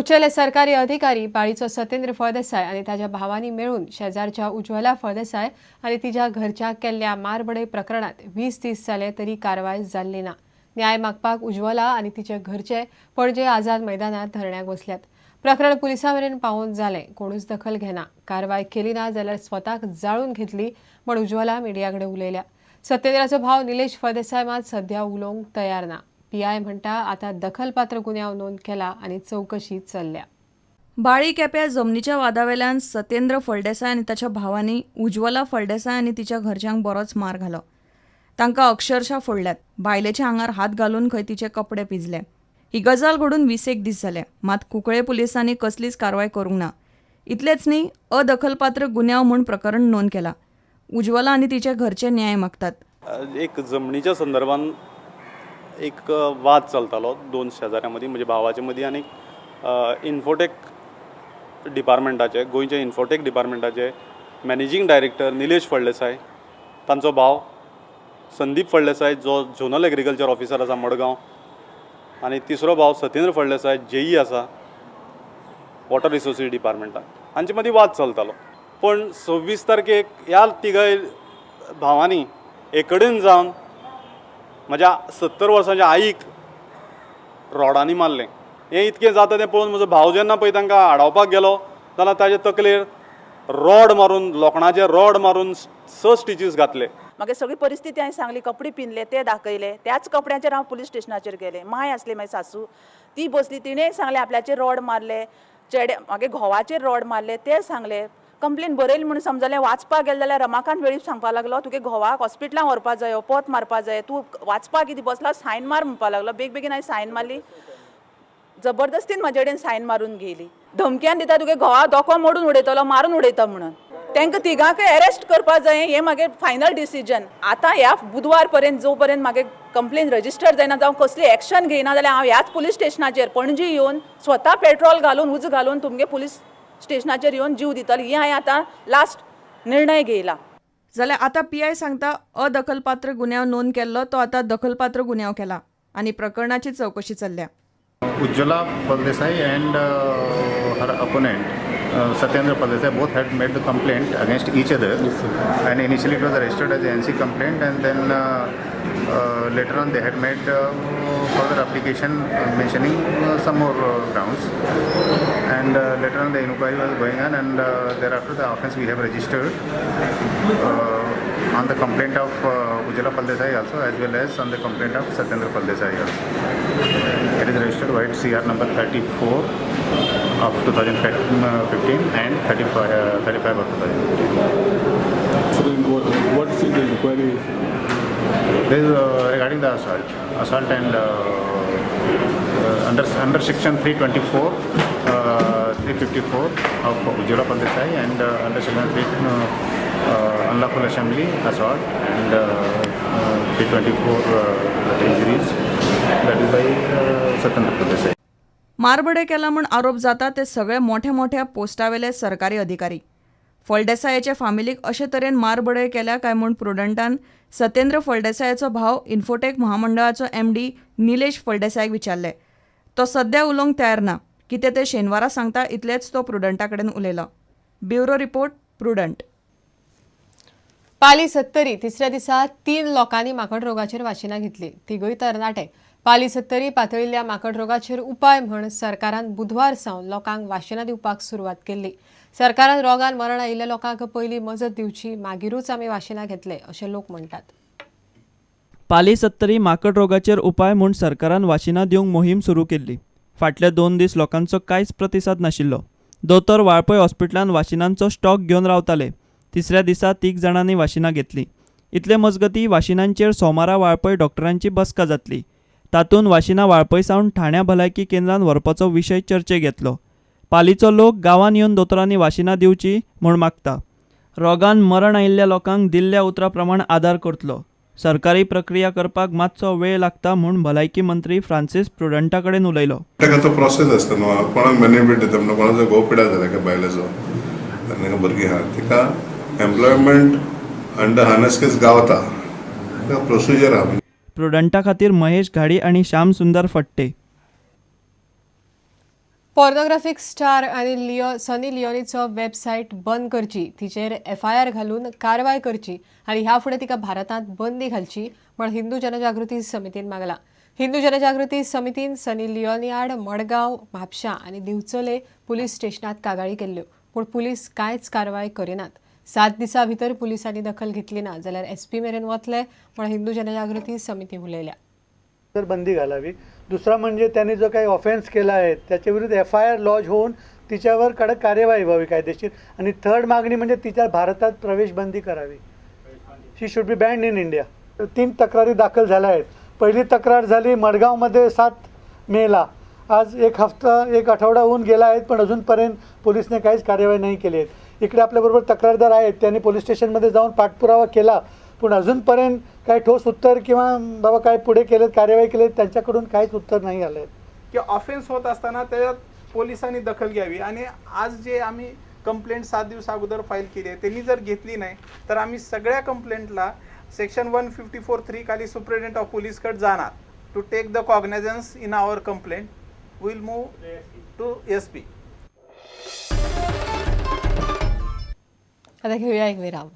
उचेले सरकारी अधिकारी पाळीचो सत्येंद्र फळदेसाय आनी ताच्या भावांनी मेळून शेजारच्या उज्वला फळदेसाय आनी तिच्या घरच्या केल्ल्या मारबडय प्रकरणात 20 दीस जाले तरी कारवाय जाल्ली ना. न्याय मागपाक उज्वला आनी तिचे घरचे पणजे आझाद मैदानार धरण्याक बसल्यात. प्रकरण पुलिसां मेरेन पावोवन जालें, कोणूच दखल घेना. कारवाय केली ना जाल्यार स्वताक जाळून घेतली म्हण उज्वला मिडिया कडेन उलयल्या. सत्येंद्राचो भाव निलेश फळदेसाय मात सध्या उलोवंक तयार ना. पीआय म्हणटा आतां दखलपात्र गुन्यांव नोंद केला आनी चवकशी चल्ल्या. बाळी केप्या जमनीच्या वादावेल्यान सत्येंद्र फळदेसाय आनी ताच्या भावांनी उज्वला फळदेसाय आनी तिच्या घरच्यांक बरोच मार घालो. तांकां अक्षरशः फोडल्यात. बायलेच्या आंगार हात घालून खंय तिचे कपडे पिजले. ही गजाल घडून 20 दीस जाले, मात कुंकळे पुलिसांनी कसलीच कारवाय करूंक ना. इतलेंच न्ही, अदखलपात्र गुन्यांव म्हूण प्रकरण नोंद केला. उज्वला आनी तिचे घरचे न्याय मागतात. एक जमनीच्या संदर्भान एक वाद चलतालो दोन शेजाऱ्यां मदीं, म्हणजे भावाचे मदीं आनी इन्फोटेक डिपार्टमेंटाचे, गोंयच्या इन्फोटेक डिपार्टमेंटाचे मॅनेजींग डायरेक्टर निलेश फळदेसाय, तांचो भाव संदीप फळदेसाय जो झोनल एग्रीकल्चर ऑफिसर आसा मडगांव, आनी तिसरो भाव सत्येंद्र फळदेसाय जेई आसा वॉटर रिसोर्सीस डिपार्टमेंटाक, हांचे मदीं वाद चलतालो. पूण 26 तारखेक ह्या तिगाय भावांनी एकडेन जावन म्हज्या 70 वर्सांच्या आईक रॉडांनी मारलें. हें इतकें जाता तें पळोवन म्हजो भाव जेन्ना पळय तांकां आडावपाक गेलो जाल्यार ताजे तकलेर रॉड मारून, लोखणाचे रॉड मारून 6 स्टिचीस घातले. मागीर सगळी परिस्थिती हांवें सांगली, कपडे पिनले ते दाखयले. त्याच कपड्यांचेर हांव पुलीस स्टेशनाचेर गेलें. माय आसली, मागीर सासू, ती बसली, तिणें सांगलें आपल्याचेर रॉड मारले, चेडे मागीर घोवाचेर रॉड मारले ते सांगले. कंप्लेन बरयली म्हणून समजलें. वाचपाक गेलें जाल्यार रमाकांत वेळीप सांगपाक लागलो तुगे घोवाक हॉस्पिटलान व्हरपा जायो, पोत मारपा जाय, तूं वाचपाक कितें बसला, सायन मार म्हणपाक लागलो. बेगबेगीन हांवें सायन मारली, जबरदस्तीन म्हजे कडेन सायन मारून घेयली. धमक्यान दिता तुगे घोवा दोको मोडून उडयतलो, मारून उडयता म्हणून. तांकां तिगांकय अरेस्ट करपा जाय हें म्हागे फायनल डिसिजन. आतां ह्या बुधवार पर्यंत जो पर्यंत म्हागे कंप्लेन रजिस्टर जायना, जावं कसली एक्शन घेयना जाल्यार हांव ह्याच पुलीस स्टेशनाचेर पणजी येवन स्वता पेट्रोल घालून, उजो घालून तुमगे पुलीस स्टेशनाचेर येवन जीव दितले, ही हांवें आतां लास्ट निर्णय घेयला. जाल्यार आतां पीआय सांगता अदखलपात्र गुन्यांव नोंद केल्लो तो आतां दखलपात्र गुन्यांव केला आनी प्रकरणाची चवकशी चल्ल्या. Ujjwala Phaldesai and her opponent Satyendra Phaldesai both had made the complaint against each other. Yes, sir. And initially it was registered as an NC complaint, and then later on they had made further application mentioning some more grounds, and later on the inquiry was going on, and thereafter the offence we have registered on the complaint of Ujjwala Phaldesai also, as well as on the complaint of Satyendra Phaldesai also. It is registered white CR number 34 of 2015 and 35 of 2015. So then what is the inquiry? This is regarding the assault and under section 324, 354 of Ujjwala Phaldesai, and under section 3 unlawful assembly, assault, and 324 injuries, that is by Satyendra Phaldesai. मारबडे केला म्हूण आरोप जाता ते सगळे मोठ्या मोठ्या पोस्टावेले सरकारी अधिकारी. फळदेसायाचे फामिलीक अशे तरेन मारबडय केल्या काय म्हूण प्रुडंटान सत्येंद्र फळदेसायाचो भाव इन्फोटेक महामंडळाचो एमडी निलेश फळदेसायाक विचारले. तो सद्या उलोवंक तयार ना, कितें ते शेनवारा सांगता इतलेंच तो प्रुडंटा कडेन उलयलो. Bureau report, Prudent. Pali Sattari तिसऱ्या दिसा 3 लोकांनी माकड रोगाचेर वाशिनां घेतली. तिगूय तरणाटे. पाली सत्तरी पातळिल्ल्या माकड रोगाचेर उपाय म्हण सरकारान बुधवार सावन लोकांक वाशिनां दिवपाक सुरवात केल्ली. सरकारान रोगान मरण आयिल्ल्या लोकांक पयलीं मजत दिवची, मागीरूच आमी वाशिनां घेतले अशें लोक म्हणटात. पाली सत्तरी माकड रोगाचेर उपाय म्हूण सरकारान वाशिनां दिवंक मोहीम सुरू केल्ली. फाटले 2 दीस लोकांचो कांयच प्रतिसाद नाशिल्लो. दोतोर वाळपय हॉस्पिटलान वाशिनांचो स्टॉक घेवन रावताले. तिसऱ्या दिसा 3 जाणांनी वाशिनां घेतली. इतले मजगती वाशिनांचेर सोमारा वाळपय डॉक्टरांची बसका जातली. तातूंत वाशिनां वाळपय सावन ठाण्या भलायकी केंद्रान व्हरपाचो विशय चर्चेक येतलो. पालीचो लोक गांवांत येवन दोतोरांनी वाशिनां दिवची म्हूण मागता. रोगान मरण आयिल्ल्या लोकांक दिल्ल्या उतरा प्रमाण आदार करतलो. सरकारी प्रक्रिया करपाक मातसो वेळ लागता म्हूण भलायकी मंत्री फ्रांसीस प्रुडंटा कडेन उलयलो. ताका तो प्रोसेस आसता न्हू, कोणाक बेनिफीट दिता म्हणून कोणाचो घोव पिडा जाता एका बायलेचो आनी ताका भुरगीं आहा, तिका एम्प्लॉयमेंट अंडर हार्नस केस गावता, ताका प्रोसिजर आहा. प्रुडंटा खातीर महेश घाडी आनी श्याम सुंदर फट्टे. पॉर्नोग्राफिक स्टार आनी लिओ सनी लिओनीचो वेबसायट बंद करची, तिचेर एफआयआर घालून कारवाय करची आनी ह्या फुडें तिका भारतांत बंदी घालची म्हण हिंदू जनजागृती समितीन मागला. हिंदू जनजागृती समितीन सनी लिओनी आड मडगांव, म्हापशा आनी दिवचले पुलीस स्टेशनात कागाळी केल्ल्यो, पूण पुलीस कांयच कारवाय करिनात. 7 दिसां भितर पुलिसांनी दखल घेतली ना जाल्यार एसपी मेरेन वतले म्हण हिंदू जनजागृती समिती उलयल्या. तर बंदी घालावी. दुसरा म्हणजे त्यांनी जो काही ऑफेन्स केला आहे त्याच्याविरुद्ध एफआयआर लॉज होऊन तिच्यावर कडक कार्यवाही व्हावी कायदेशीर. आणि थर्ड मागणी म्हणजे तिच्या भारतात प्रवेश बंदी करावी. She should be banned in India. 3 तक्रारी दाखल झाल्या आहेत. पहिली तक्रार झाली मडगावमध्ये 7 मेला. आज एक हफ्ता एक आठवडा होऊन गेला आहे, पण अजूनपर्यंत पोलिसने काहीच कार्यवाही नाही केली आहे. इकडे आपल्याबरोबर तक्रारदार आहेत, त्यांनी पोलीस स्टेशनमध्ये जाऊन पाठपुरावा केला, पण अजूनपर्यंत काही ठोस उत्तर किंवा बाबा काय पुढे केलं कार्यवाही केली त्यांच्याकडून काहीच उत्तर नाही आलं आहे. की ऑफेन्स होत असताना त्याच्यात पोलिसांनी दखल घ्यावी. आणि आज जे आम्ही कंप्लेंट 7 दिवस अगोदर फाईल केली आहे त्यांनी जर घेतली नाही तर आम्ही सगळ्या कंप्लेंटला सेक्शन 154(3) खाली सुप्रिटेंडेंट ऑफ पोलीसकडे जाणार to take the cognizance in our complaint. Will move to SP. आता घेऊया एक विराम.